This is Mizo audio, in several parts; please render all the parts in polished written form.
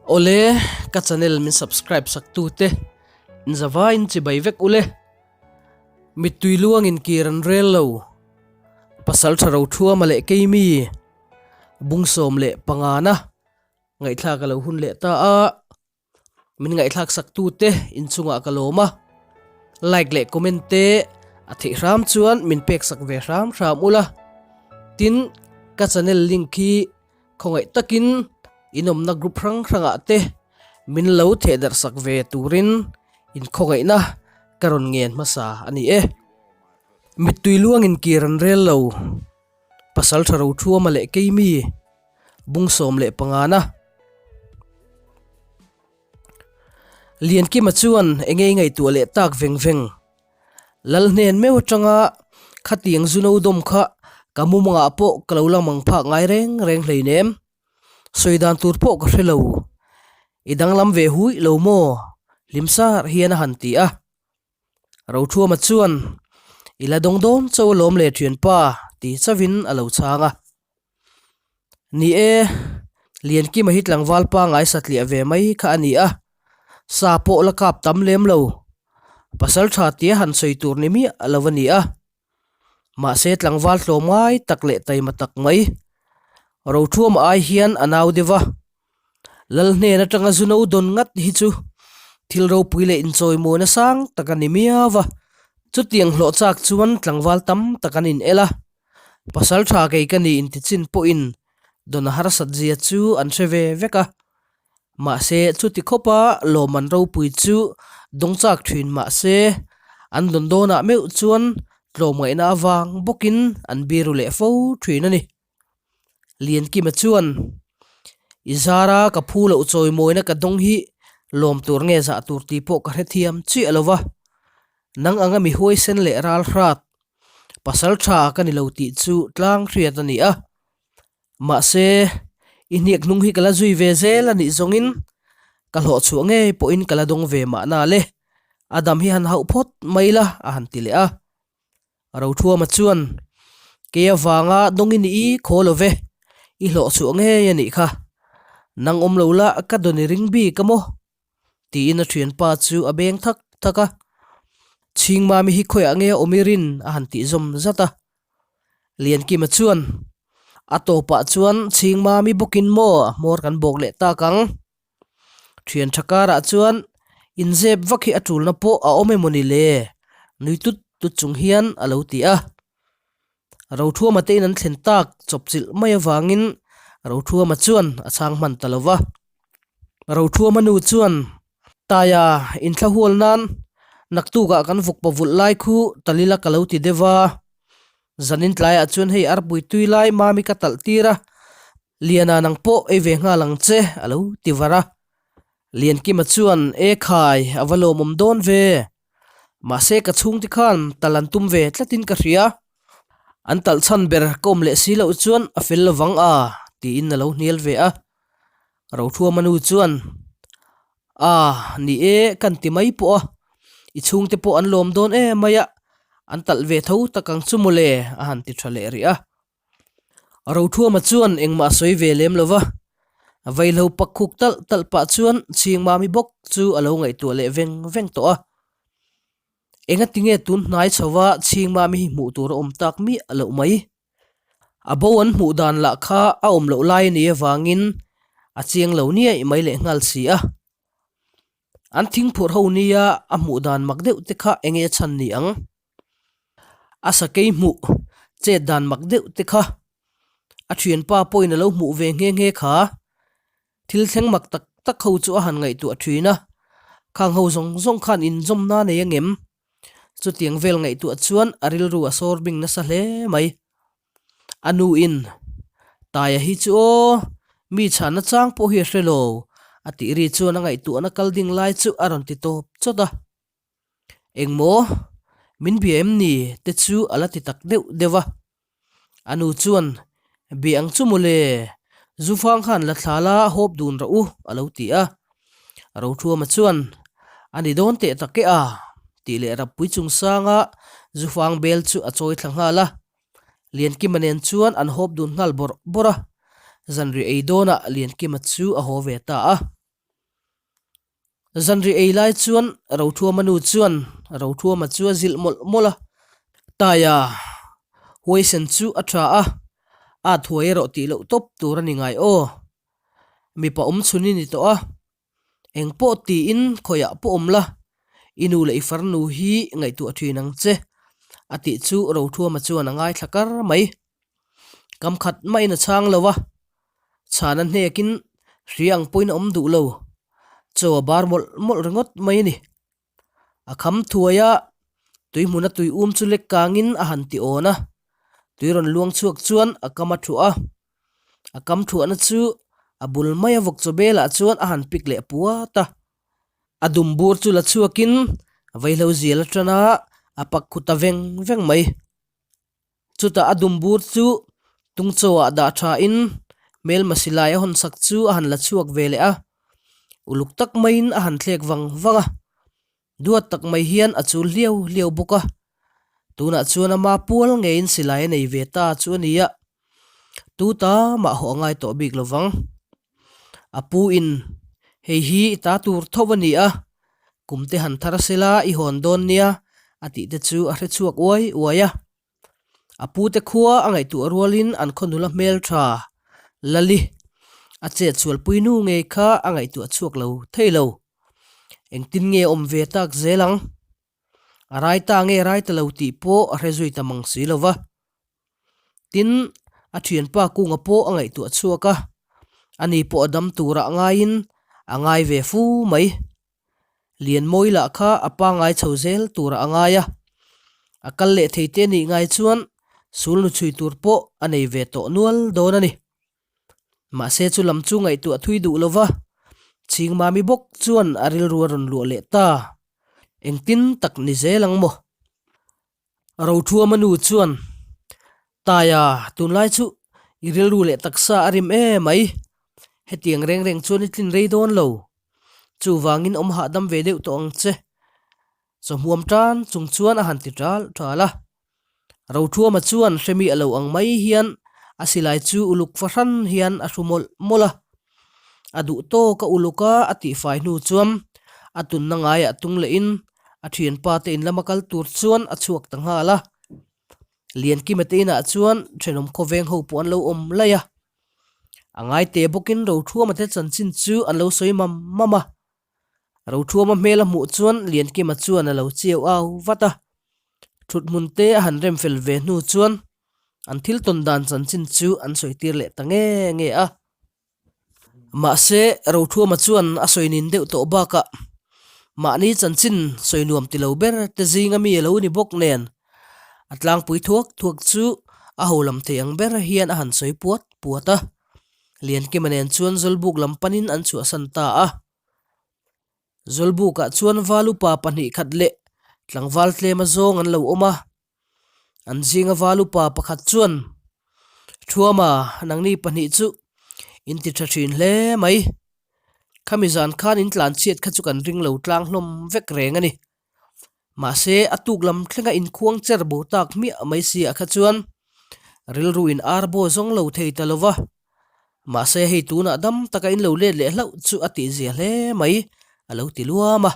Awle, ka channel min subscribe sak tu te in zavaiin chibai vek ule. Mittui luangin kir an rel lo. Pasal tha ro thuama leh keimi bungsawm leh pangana ngaihthlak a lo hun leh ta a. Min ngaihthlak sak tu te inchungah ka lawm a, like leh comment te a theih hram chuan min pek sak ve hram hram ula. Tin, ka channel link hi khawngaih takin in awmna group hrang hrangah te min lo theh darh sak ve turin in khawngaihna ka rawn ngen hmasa a ni e. Mittui luangin kir an rel lo. Pasal tha ro thuama leh keimi bung 15 na. Liankima chuan enge i ngaihtuah leh tak veng veng. Lal hnen meuh atanga khatiang zuno dawm kha ka mumangah pawh ka lo la mang phak ngai reng reng hleinem. Sawi dan tur pawh ka hre lo. I danglam ve huih lo maw? Hlimsar hian a han ti a. Rothuama chuan, I la dawng dawn cho alawm le thianpa, ti chauhin a lo chhang a. Ni e, Liankima hi tlangval pangngai satliah ve mai kha a ni a, sa pawh la kap tam lem lo. Pasal tha tia han sawi tur ni miah lo a ni a. Mahse tlangval tlawmngai tak leh taima tak mai, Rothuama ai hian a nau deuh a. Lal hnen atanga zu no dawn ngat hi chu thil ropui leh inchawimawina sang tak a ni miau va. Chutiang hlawh chak chuan tlangval tam tak an in el a, pasal tha kei ka ni intichin pawhin dawn a harsat zia chu an hre ve vek a. Mahse chuti khawpa lawmman ropui chu dawng chak thin mahse an dawn dawnah meuh chuan tlawmngaihna avang bawkin an biru leh fo thin a ni. Liankima chuan, I zara ka phu loh chawimawina ka dawng hi lawm tur nge zah tur tih pawh ka hrethiam chiah lo va. Nang anga mi huaisen leh ral hrat, pasal tha ka ni lo tih chu tlang hriat a ni a. Mahse, i hniak hnung hi ka la zui ve zel a nih zawngin ka hlawh chhuah ngei pawhin ka la dawng ve mahna le. A dam hi han hauh phawt mai la, a han ti leh a. Rothuama chuan, Kei avanga dawngin i khaw lo ve, i hlawh chhuah ngei a nih kha. Nang awm lo la ka dawn i ring bik a maw? tiin a thianpa chu a beng thak thak a. Chhingmami hi khawiah nge a awm i rin? a han tih zawm zat a. Liankima chuan, A tawpah chuan Chhingmami bawkin maw a hmawr kan bawk leh tak ang? Thian tha karah chuan inzep vak hi a tulna pawh a awm emawni le? Nui tut tut chung hian a lo ti a. Rothuama te in an thlen tak chawpchilh mai avangin Rothuama chuan a chhang hman ta lo va. Rothuama nu chuan, Taia, inthla hual nan naktukah kan vawkpa vulh lai khu talila ka lo ti deuh va. Zanin tlaiah chuan hei arpui tui lai mami ka talh tir a, Liana nang pawh ei ve nghal ang che, a lo ti var a. Liankima chuan, E khai, a va lawmawm dawn ve. Mahse ka chhungte khan talh an tum ve tlatin ka hria. An talh chhan ber ka awm leh si loh chuan a fel lovang a, tiin a lo hnial ve a. Rothuama nu chuan, A, ni e, kan ti mai pawh a. I chhungte pawh an lawm dawn em mai a, an talh ve tho tak ang chu mawle, a han ti tha leh rih a. Rothuama chuan engmah a sawi ve lem lo va, vaihlo pak khuk talh talh pah chuan Chhingmami bawk chu a lo ngaihtuah leh veng veng tawh a. Engatinge tun hnai chhova Chhingmami hi hmuh tur a awm tak miah loh mai? A bo an hmuh dan lah kha a awm loh lai a nih avangin a chiang lo niaih mai leh nghal si a. An thingphurh ho nia a hmuh dan mak deuh te kha enge a chhan ni ang? A sakei hmuh chet dan mak deuh te kha a thianpa pawhin a lo hmuh ve nghe nghe kha. Thil thleng mak tak tak ho chu a han ngaihtuah thin a, khang ho zawng zawng khan inzawmna nei angem? Chutiang vel ngaihtuah chuan a rilru a sawr bing nasa hle mai. A nu in, Taia hi chu aw, mi chhanna chang pawh hi a hre lo, a tih ri chuan a ngaihtuahna kal ding lai chu a rawn ti tawp chawt a. Engmaw? Min bia em ni? te chu a la ti tak deuh deuh a. A nu chuan, Bia ang chu mawle, Zufang khan la thla la hawp dun rawh u, a lo ti a. Rothuama chuan, A ni dawn teh tak e a, tih leh Rappui chungsanga Zufang bel chu a chawi thla nghal a. Liankima nen chuan an hawp dun nghal bawrh bawrh a. Zanriah ei dawnah Liankima chu a haw ve ta a. Zanri ei lai chuan Rothuama nu chuan Rothuama chu a zilh mawlh mawlh a, Taia huaisen chu a tha a, at huai erawh tih loh tawp tur a ni ngai aw. Mipa awm chhun i ni tawh a, eng pawh tiin khawiah pawh awm la, i nu leh i farnu hi ngaihtuah thin ang che, a tih chu Rothuama chuan a ngaithla kar mai. Kam khat mahin a chhang lo a, chhana hnekin hria ang pawhin a awm duh lo. Chaw a bar mawlh mawlh ringawt mai a ni. A kham thuai a, tui hmuna tui um chu lek kangin a han ti awn a, tui rawn luang chhuak chuan a kam a thuah a. A kam thuahna chu a bul maia vawk chaw belah chuan a han pik leh puat a. A dum bur chu la chhuakin vaihlo zial atana a pak khu ta veng veng mai. Chutah a dum bur chu tungchawah dah thain hmelma silai a hawn sak chu a han la chhuak ve leh a, uluk tak maiin a han thlek vang vang a, duat tak mai hian a chul hliau hliau bawk a, tunah chuan ama pual ngeiin silai a nei ve ta chu a ni a, tu ta mah hawh a ngai tawh bik lo vang. A pu in, Hei hi i ta tur tho a ni a, kum te han thar sela i hawn dawn nia a tih te chu a hre chhuak uai uai a. A pu te khua a ngaihtuah rualin an khaw nula hmel tha Lali a chet sualpui nu ngei kha a ngaihtuah chhuak lo thei lo. Engtin nge awm ve tak zel ang? A rai ta nge rai ta lo tih pawh a hre zui ta mang si lo va. Tin, a thianpa kunga pawh a ngaihtuah chhuak a, ani pawh a dam turah ngaiin a ngai ve fu mai. Lianmawi lah kha a pangngai chho zel turah a ngai a, a kal leh thei te nih ngai chuan sulnu chhui tur pawh a nei ve tawh nual dawn a ni. Mahse chu lam chu ngaihtuah thui duh lo va, Chhingmami bawk chuan a rilru a rawn luah leh ta. Engtin tak ni zel ang maw? Rothuama nu chuan, Taia, tunlai chu i rilru leh taksa a rim em mai. Hetiang reng reng chuan i tlin rei dawn lo. Chuvangin awm hahdam ve deuh tawh ang che. Chawhmuam tan chung chuan a han ti ṭal ṭal a. Rothuama chuan hremi a lo ang mai hian a silai chu uluk fahran hian a hru mawlh mawlh a. A duh tawk a uluk a, a tihfai hnu chuan a tunna ngaiah tung lehin a thianpa te in lama kal tur chuan a chhuak ta nghal a. Liankima te inah chuan thenawm khawveng ho pawh an lo awm laih a. A ngaite bawkin Rothuama te chanchin chu an lo sawi mam mam a. Rothuama hmel a hmuh chuan Liankima chuan a lo chiau au vat a. Thut hmun te a han rem fel ve hnu chuan an thil tawn dan chanchin chu an sawi tir leh ta nge nge a. Mahse, Rothuama chuan a sawi nin deuh tawh bakah mahni chanchin sawi nuam ti lo ber te zinga mi a lo ni bawk nen a tlangpui thuak thuak chu a ho lam thei ang ber hian a han sawi puat puat a. Liankima nen chuan Zawlbuk lam panin an chhuahsan ta a. Zawlbukah chuan val upa 2 khat leh tlangval tlem azawng an lo awm a. An zinga val upa pakhat chuan, Thuama, nangni pahnih chu in ti tha thin hle mai. Khami zan khan in tlan chhiat kha chu kan ring lo tlang hlawm vek reng a ni. Mahse, a tuk lam thlenga inkhuang cher bo tak hmiah mai si ah kha chuan rilru in ar baw zawng lo thei ta lo va. Mahse, hei tunah dam taka in lo let leh hlauh chu a tihzia hle mai, a lo ti luam a.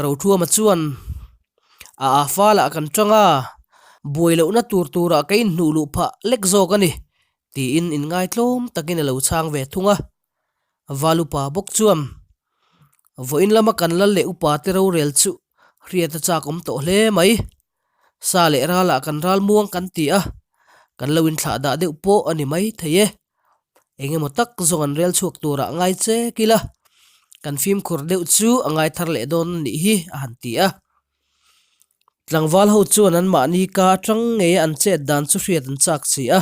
Rothuama chuan, A a falah kan tang a, buai lohna tur turah ka inhnuh luh phah lek zawk a ni, tiin inngaitlawm takin a lo chhang ve thung a. Valupa bawk chuan, Vawiin lama kan lal leh upa te rorel chu hriat a chak awm tawh hle mai. Sa leh ralah kan ral muang kan ti a, kan lo inthlah dah deuh pawh a ni mai thei e. Eng emaw tak zawng an rel chhuak turah ngai che kila, kan fimkhur deuh chu a ngai thar leh dawn a nih hi a han ti a. Tlangval ho chuan anmahni ka atang ngei an chet dan chu hriat an chak si a.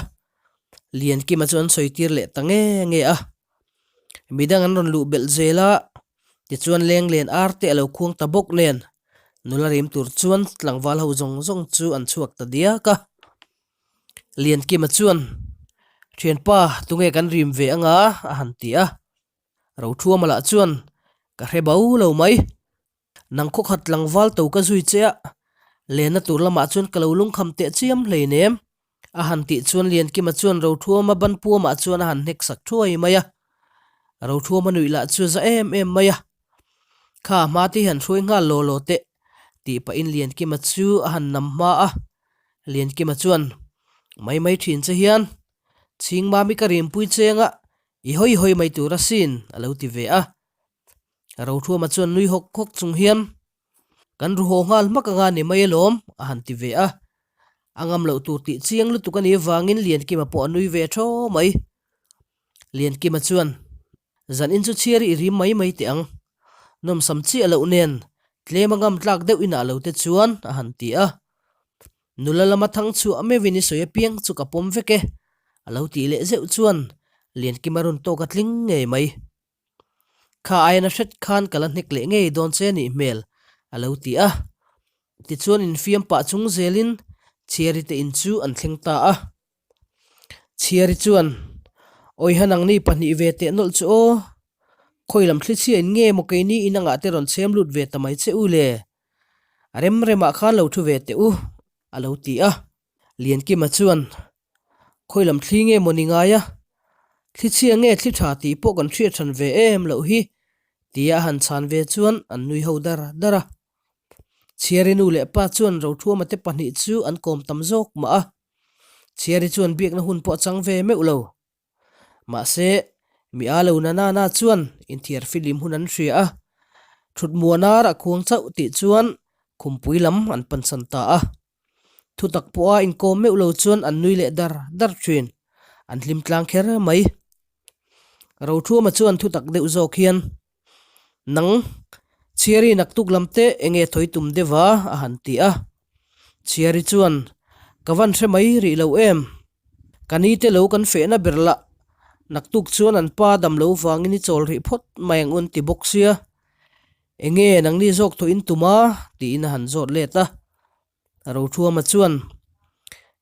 Liankima chu an sawi tir leh ta nge nge a. Midang an rawn luh belh zel a, tichuan lenglen ar te a lo khuang ta bawk nen nula rim tur chuan tlangval ho zawng zawng chu an chhuak ta diak a. Liankima chuan, Thianpa, tunge kan rim ve anga? a han ti a. Rothuama lah chuan, Ka hre bo lo mai. Nang khawkhat tlangval to ka zui che a, lenna tur lamah chuan ka lo lungkham teh chiam hleinem. A han tih chuan Liankima chuan Rothuama ban puamah chuan a han hnek sak thuai mai a. Rothuama nuih lah chu a za em em mai a. Kha hma te hi han hruai nghal law law teh, tih pahin Liankima chu a han nam hma a. Liankima chuan, Mai mai thin che hian, Chhingmami ka rimpui chenga i hawi hawi mai tur asin, a lo ti ve a. Rothuama chuan nui hawk hawk chung hian, Kan ru haw nghal hmak anga ni mai alawm, a han ti ve a. A ngam loh tur tih chiang lutuk a nih avangin Liankima pawh a nui ve thaw mai. Liankima chuan, Zan in chu chhiar i rim mai mai teh ang. Nawmsam chiah loh nen tlem a ngam tlak deuh inah lo te chuan, a han ti a. Nula lama thang chhuah meuhin i sawi apiang chu ka pawm vek e, a lo tih leh zeuh chuan Liankima rawn tawk a tling ngei mai. Kha aina hret khan ka la hnek leh ngei dawn che nih hmel, a lo ti a. Tichuan infiam pah chung zelin Chhiari te in chu an thleng ta a. Chhiari chuan, Awiha nangni pahnih ve teh nawlh chu aw, khawi lam thlichhia in nge maw keini in angah te rawn chhem lut ve ta mai che u le? A rem remah khan lo thu ve teh u, a lo ti a. Liankima chuan, Khawi lam thli nge maw ni ngai a? Thli chhia nge thli tha tih pawh kan hriat hran ve em loh hi, tia a han chhan ve chuan an nui ho dar dar a. Chhiari nu leh pa chuan Rothuama te pahnih chu an kawm tam zawk mah a. Chhiari chuan biakna hun pawh a chang ve meuh lo. Mahse, mi a lo na na na chuan inthiar filim hun an hria a, thut muanar a khuang chauh tih chuan khumpui lam an pansan ta a. Thutak pawha inkawm meuh lo chuan an nui leh dar dar thin. An hlim tlang kher mai. Rothuama chuan thutak deuh zawk hian, Nang, Chhiari naktuk lam te enge thawi tum deuh a? a han ti a. Chhiari chuan, Ka van hre mai rih lo em? Ka ni te lo kan fehna ber lah. Naktuk chuan an pa dam lo vangin i chawl rih phawt mai ang u an ti bawk sia. Enge nangni zawk tawh in tum a? tiin a han zawt let a. Rothuama chuan,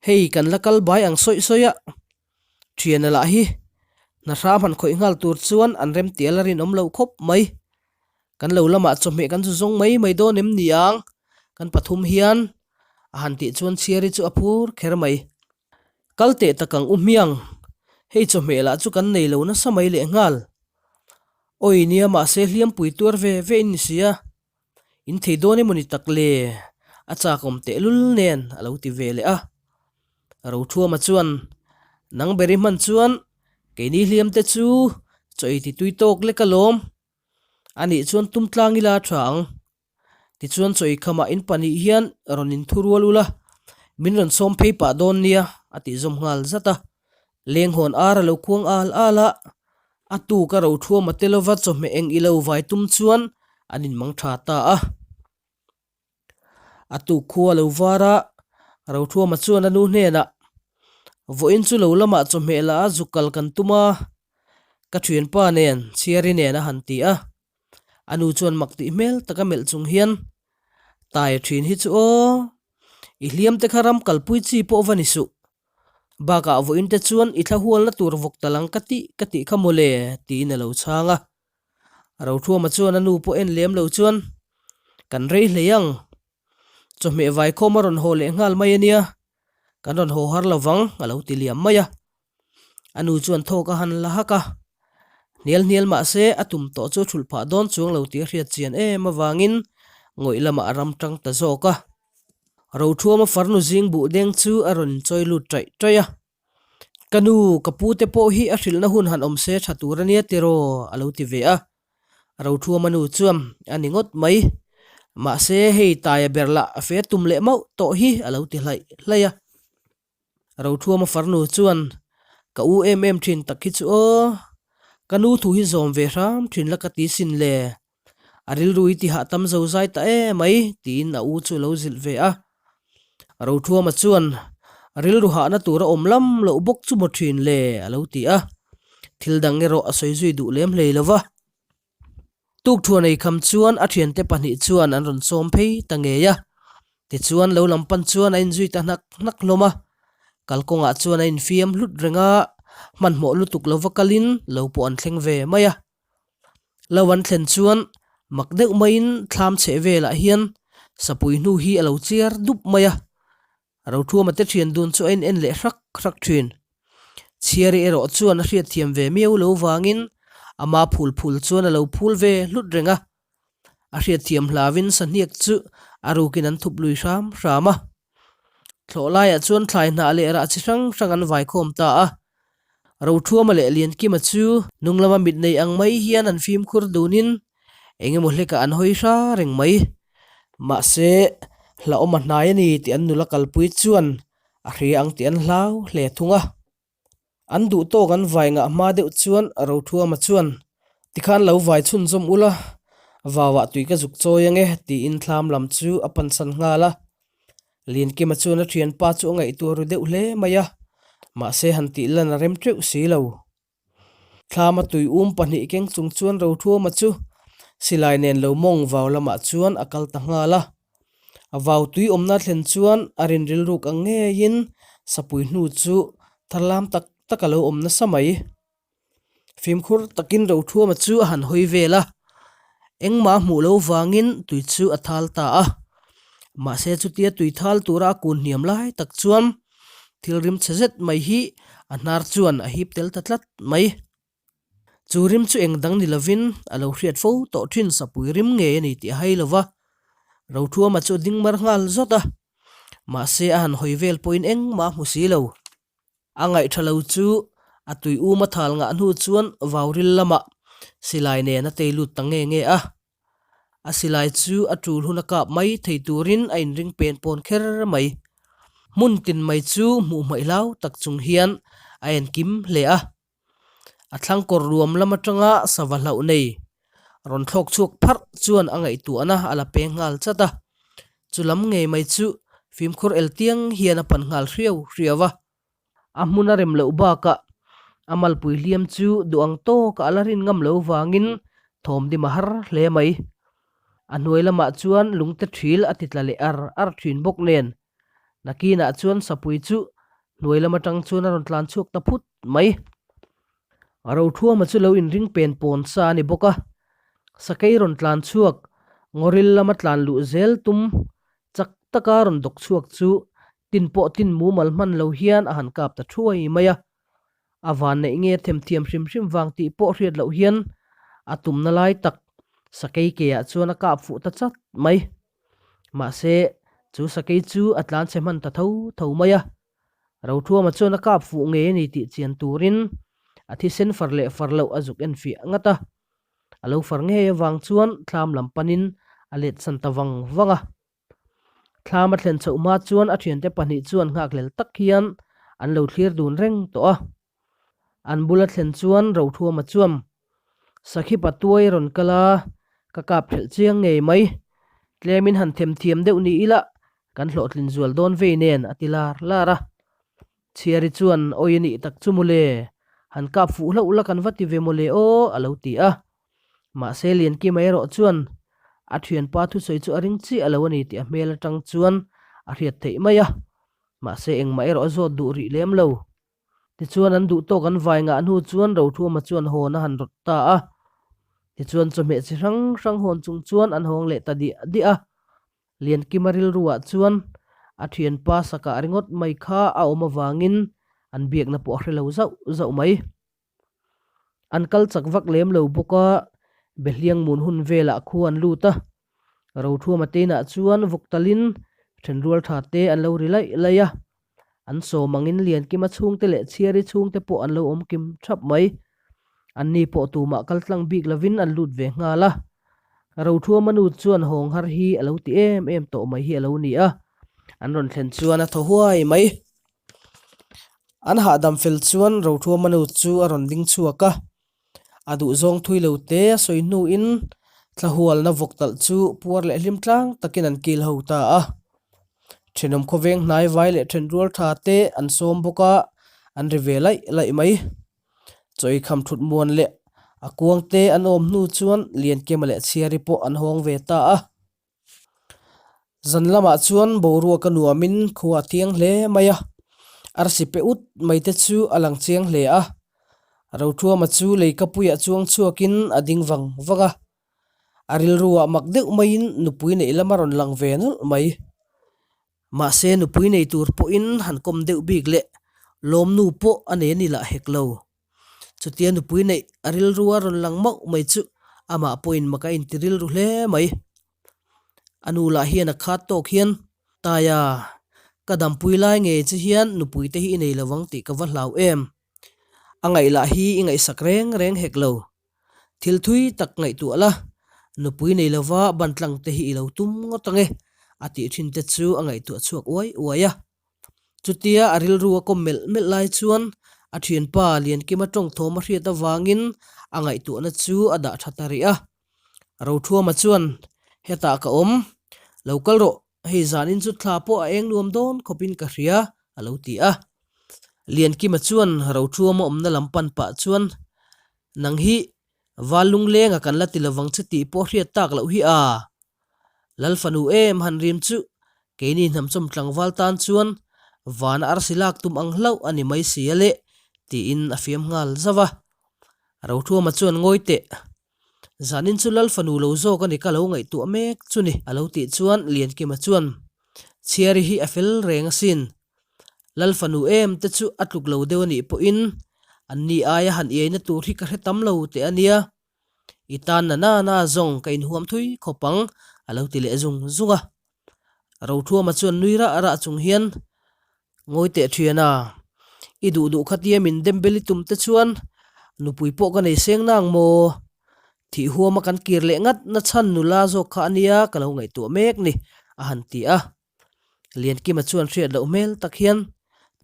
Hei kan la kal bai ang sawih sawih a, thiana lah hi hna hram han khawih nghal tur chuan an rem tial a rinawm loh khawp mai. Kan lo lamah chawhmeh kan zu zawng mai mai dawn em ni ang? Kan pathum hian a han tih chuan Chhiari chu a phur kher mai. Kal teh tak ang u hmiang, hei chawhmeh lah chu kan nei lo nasa mai leh nghal. Awi nia mahse hliampui tuar ve ve in ni sia, in thei dawn emaw ni tak le, a chakawm tehlul nen a lo ti ve leh a. Rothuama chuan, Nang ber i hman chuan keini hliam te chu chaw ei ti tui tawk lek alawm, anih chuan tum tlang ila tha ang. Tichuan chaw ei khamah in pahnih hian rawn inthu rual ula, min rawn sawm phei pah dawn nia, a tih zawm nghal zat a. Lenghawn ar a lo khuang al al a, a tuk a rothuam a tel ova chawhmeh eng i lo vai tum chuan an inmang tha ta a. A tuk khua a lo var a, rothuama chuan a nu hnenah, Vawiin chu lo lamah chawhmeh lah a zuk kal kan tum a, ka thianpa nen, chhiari nen a han ti a. A nu chuan mak tih hmel taka melh chung hian, Tai thin hi chu aw, i hliam te kha ram kalpui chi pawh va ni suh. Bakah vawiin te chuan i thla hualna tur vawk ta lang ka tih ka tih kha mawle, tiin a lo chhang a. Rothuama chuan a nu pawh en lem lo chuan, Kan rei hlei ang. Chawhmeh vaikhawm a rawn haw leh nghal mai a nia, kan rawn haw har lovang, a lo ti liam mai a. A nu chuan thawk a han la hak a, hnial hnial mah se a tum tawh chu thulh phah dawn chuang lo tih a hriat chian em avangin ngawih lamah a ram tang ta zawk a. Rothuama farnu zing buh deng chu a rawn inchawi lut taih taih a. Ka nu, ka pu te pawh hi a hrilhna hun han awm se tha tur a nia tiraw? a lo ti ve a. Rothuama nu chuan a ni ngawt mai. Mahse hei taia ber lah a fe tum leh mauh tawh hi a lo ti hlaih hlaih a. Rothuama farnu chuan, Ka u em em thin tak hi chu aw, ka nu thu hi zawm ve hram thin la ka ti sin le. A rilru i tihah tam zo zai ta e mai, tiin a u chu a lo zilh ve a. Rothuama chuan, Rilru hahna tur a awm lam loh bawk chu maw thin le, a lo ti a. Thil dang erawh a sawi zui duh lem hlei lo va. Tukthuan ei kham chuan a thiante pahnih chuan an rawn sawm phei ta ngei a. Tichuan lo lam pan chuan a inzui ta hnak hnak hlawm a. Kalkawngah chuan a infiam hlut reng a, hmanhmawh lutuk lova kalin lo pawh an thleng ve mai a. Lo an thlen chuan mak deuh maiin thlam chheh velah hian sapui hnu hi a lo chiar dup mai a. Rothuama te thian dun chu a in en leh hrak hrak thin. Chhiari erawh chuan a hriatthiam ve miau lo vangin ama phul phul chuan a lo phul ve hlut reng a. A hriatthiam hlauin sahniak chu a rukin an thup lui hram hram a. Thlawh laiah chuan thlai hnah leh rah chi hrang hrang an vaikhawm ta a. Rothuama leh Liankima chu hnung lama mit nei ang mai hian an fimkhur dunin eng emaw hlekah an hawi hra reng mai. Mahse, hlauhawm a hnai a ni tih an nula kalpui chuan a hria ang tih an hlau hle thung a. An duh tawk an vai ngah hma deuh chuan Rothuama chuan, Tikhan lo vai chhunzawm ula, vauah tui ka zuk chawi ange, tiin thlam lam chu a pansan nghal a. Liankima chuan a thianpa chu a ngaihtuah ru deuh hle mai a, mahse han tih lan a rem teuh si lo. Thlama tui um pahnih keng chung chuan Rothuama chu silai nen lo mawng vau lamah chuan a kal ta nghal a. A vau tui awmna thlen chuan a rin rilruk ang ngeiin sapui hnu chu tharlam tak tak a lo awm nasa mai. Fimkhur takin Rothuama chu a han hawi vel a, engmah a hmuh lo vangin tui chu a thal ta a. Mahse chutia tui thal tura a kun hniam lai tak chuan thil rim chhe zet mai hi a hnar chuan a hip tel ta tlat mai. Chu rim chu eng dang ni lovin a lo hriat fo tawh thin sapui rim ngei a ni tih a hai lo va, Rothuama chu a ding mar nghal zawt a, mahse a han hawi vel pawhin engmah a hmu si lo. A ngaihtha lo chu a tui um a thal ngah hnu chuan vauril lamah silai nen a tei lut ta nge nge a. A silai chu a tul hun a kap mai thei turin a inring pen pawn kher mai. Hmun tin mai chu hmuh hmaih hlau tak chung hian a enkim hle a. A thlang kawr ruam lam atanga sava hlauh nei rawn thlawk chhuak pharh chuan a ngaihtuahna a la peng nghal chat a. Chu lam ngei mai chu fimkhur el tiang hian a pan nghal hriau hriau a. A hmun a rem loh bakah a malpui hliam chu duh ang tawkah a la rin ngam lo vangin thawm dim a har hle mai. A hnuai lamah chuan lungte thil a ti tla leh ar ar thin bawk nen Nakinah chuan sapui chu hnuai lam atang chuan a rawn tlan chhuak ta phut mai. Rothuama chu lo inring pen pawn sa a ni bawk a, sakei rawn tlan chhuak, ngawril lama tlan luh zel tum chak taka rawn dawk chhuak chu tin pawh tin mumal hman lo hian a han kap ta thuai mai a. A van neih nge themthiam hrim hrim vang tih pawh hriat loh hian a tumna lai tak sakei keah chuan a kap fuh ta chat mai. Mahse, chu sakei chu a tlan chhe hman ta tho tho mai a. Rothuama chuan a kap fuh ngei a ni tih chian turin a thisen far leh far loh a zuk en fiah ngat a. A lo far ngei avang chuan thlam lam panin a let san ta vang vang a. Thlam a thlen chhoh hma chuan a thiante pahnih chuan nghakhlel tak hian an lo thlir dun reng tawh a. An bula thlen chuan Rothuama chuan, Sakhi patuai rawn kal a, ka kap thelh chiang ngei mai. Tlemin han themthiam deuh ni ila kan hlawhtlin zual dawn vei nen a ti lar lar a. Chhiari chuan, Awi a nih tak chu mawle, han kap fuh hlauh la kan va ti ve mawle aw a lo ti a. Mahse Liankima erawh chuan a thianpa thusawi chu a ring chiah lo a ni tih a hmel atang chuan a hriat theih mai a. Mahse engmah erawh a zawt duh rih lem lo. Tichuan an duh tawk an vai ngah hnu chuan Rothuama chuan hawn a han rawt ta a. Tichuan chawhmeh chi hrang hrang hawn chung chuan an hawng leh ta diah diah a. Liankima rilruah chuan a thianpa sakah ringawt mai kha a awm avangin an biakna pawh a hre lo zauh zauh mai. An kal chak vak lem lo bawk a, Behliangmun hun velah khu an lut a. Rothuama teinah chuan vawk talin thenrual tha te an lo ri laih laih a. An sawm angin Liankima chhungte leh Chhiari chhungte pawh an lo awm kim thap mai. Anni pawh tumah kal tlang bik lovin an lut ve nghal a. Rothuama nu chuan hawng har hi a lo ti em em tawh mai hi a lo ni a. An rawn thlen chuan a thaw huai mai. An hahdam fel chuan Rothuama nu chu a rawn ding chhuak a. A duhzawng thui lo te a sawi hnuin thlahualna vawk talh chu puar leh hlim tlang takin an kil ho ta a. Thenawm khawveng hnai vai leh thenrual tha te an sawm bawk a, an ri ve laih laih mai. Chawi kham thut muan leh a kuang te an awm hnu chuan Liankema leh Chhiari pawh an hawng ve ta a. Zan lamah chuan boruak a nuamin khua a thiang hle mai a, arsi pe ut mai te chu a lang chiang hle a. Rothuama chu leikapuiah chuang chhuakin a ding vang vang a, a rilruah mak deuh maiin nupui neih lam a rawn lang ve nawlh mai. Mahse nupui nei tur pawhin han kawm deuh bik leh lawmnu pawh a nei a ni lah hek lo. Chutia nupui neih a rilru a rawn lang mauh mai chu Amah pawhin mak a inti rilru hle mai. A nu lah hian a khat tawk hian, Taia, ka dampui lai ngei che hian nupui te hi i nei lo vang tih ka va hlau em. A ngaih lah hi i ngaihsak reng reng hek lo. Thil thui tak ngaihtuah la, nupui nei lova bantlang te hi i lo tum ngawt ang e, a tih thin te chu a ngaihtuah chhuak uai uai a. Chutia a rilru a kawm melh melh lai chuan a thianpa Liankima tawngthawm a hriat avangin a ngaihtuahna chu a dah tha ta rih a. Rothuama chuan, Hetah ka awm, lo kal rawh, hei zanin chu thla pawh a eng nuam dawn khawpin ka hria, a lo ti a. Liankima chuan Rothuama awmna lam pan pah chuan, Nang hi Val lunglenga kan la ti lovang che tih pawh hriat tak loh hi a. Lal fanu em han rim chu keini hnamchawm tlangval tan chuan vana arsi lak tum ang hlauh a ni mai si a le tiin a fiam nghal zauh a. Rothuama chuan ngawi teh. Zanin chu Lal fanu lo zawk a ni ka lo ngaihtuah mek chu ni a lo tih chuan Liankima chuan Chhiari hi a fel reng asin. Lal fanu em te chu a tluk lo deuh a nih pawhin an ni aia han iaina tur hi ka hre tam lo teh a nia. I tan na na na zawng ka inhuam thui khawp ang a lo ti leh zung zung a. Rothuama chuan nui rah rah chung hian Ngawi teh thian a, i duh duh khatia min dem bel i tum te chuan nupui pawh ka nei seng nang maw? Thih huama kan kir leh ngat na chhan nula zawk kha a nia ka lo ngaihtuah mek ni a han ti a. Liankima chuan hriat loh hmel tak hian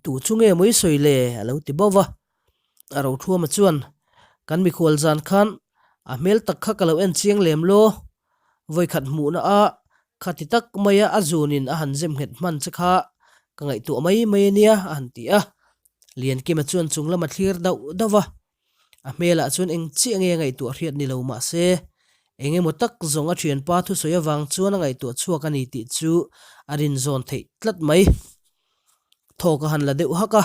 Tu chu nge maw i sawi le? a lo ti bauh va. A Rothuama chuan Kan mikhual zan khan a hmel tak kha ka lo en chiang lem law. Vawikhat hmuhna a khati tak maia a zunin a han zem nghet hman che kha ka ngaihtuah mai mai a nia a han ti a. Liankima chuan chung lama thlir dauh dauh va. A hmelah chuan eng chiah nge a ngaihtuah hriat ni lo mah se, eng emaw tak zawng a thianpa thusawi avang chuan a ngaihtuah chhuak a ni tih chu a rinzawn theih tlat mai. Thawk a han la deuh hak a,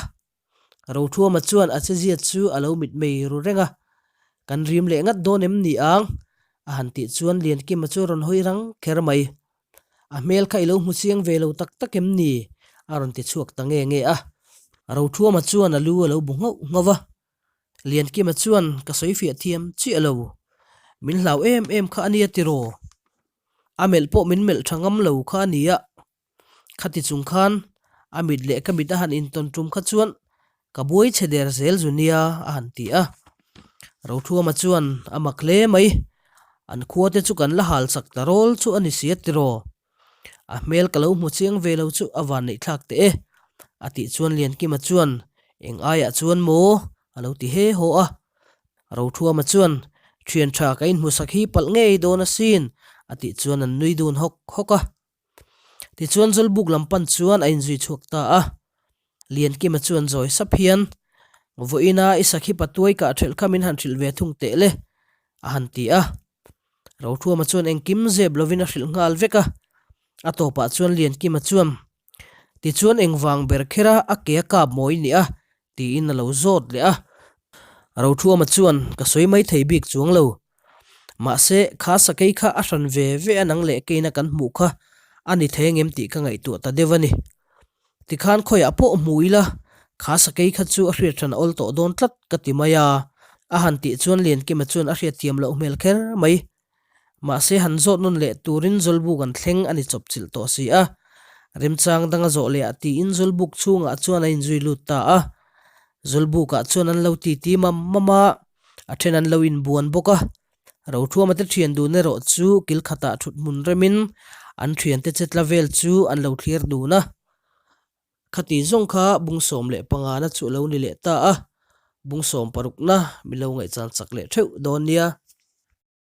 Rothuama chuan a chezia chu a lo mitmei ru reng a, Kan rim leh ngat dawn em ni ang? a han tih chuan Liankima chu a rawn hawi rang kher mai. A hmel kha i lo hmu chiang ve lo tak tak em ni? a rawn ti chhuak ta nge nge a. Rothuama chuan a lu a lo bu nghauh nghauh va. Liankima chuan ka sawi fiah thiam chiah lo. Min hlau em em kha a nia tiraw? A melh pawh min melh tha ngam lo kha a nia. Khati chung khan a mit leh ka mit a han intawn tum kha chuan ka buai chhe der zel zu nia a han ti a. Rothuama chuan a mak hle mai. An khua te chu kan la hal chak ta rawl chu a ni sia tiraw? A hmel ka lo hmu chiang ve lo chu a van neih thlak teh e a tih chuan Liankima chuan eng aiah chuan maw a lo ti he haw a. Rothuama chuan thian tha ka inhmusak hi palh ngei dawn asin a tih chuan an nui dun hawk hawk a. Tichuan Zawlbuk lam pan chuan a inzui chhuak ta a. Liankima chuan zawi sap hian, Vawiina i sakhi patuai kah ṭhelh kha min han hrilh ve thung teh le, a han ti a. Rothuama chuan engkim zep lovin a hrilh nghal vek a. A tawpah chuan Liankima chuan, Tichuan engvang ber khera a ke a kap mawi nia Tiin a lo zawt leh a. Rothuama chuan, Ka sawi mai thei bik chuang lo. Mahse, kha sakei kha a hran ve ve a nang leh keina kan hmuh kha a ni thei angem tih ka ngaihtuah ta deuh a ni. Tikhan khawiah pawh hmu ila, kha sakei kha chu a hriat hran a awl tawh dawn tlat ka ti mai a. A han tih chuan Liankima chuan a hriatthiam loh hmel kher mai. Mahse han zawt nawn leh turin Zawlbuk an thleng a ni chawp chilh tawh si a. Remchang danga zawh leh ah tiin Zawlbuk chhungah chuan a inzui lut ta a. Zawlbukah chuan an lo titi mam mam a, a then an lo inbuan bawk a. Rothuama te thian dun erawh chu kil khatah thut hmun remin an thiante che tla vel chu an lo thlir dun a. Khati zawng kha bung 15 na chu a lo ni leh ta a, bung 16 na min lo ngaihchan chak leh theuh dawn nia.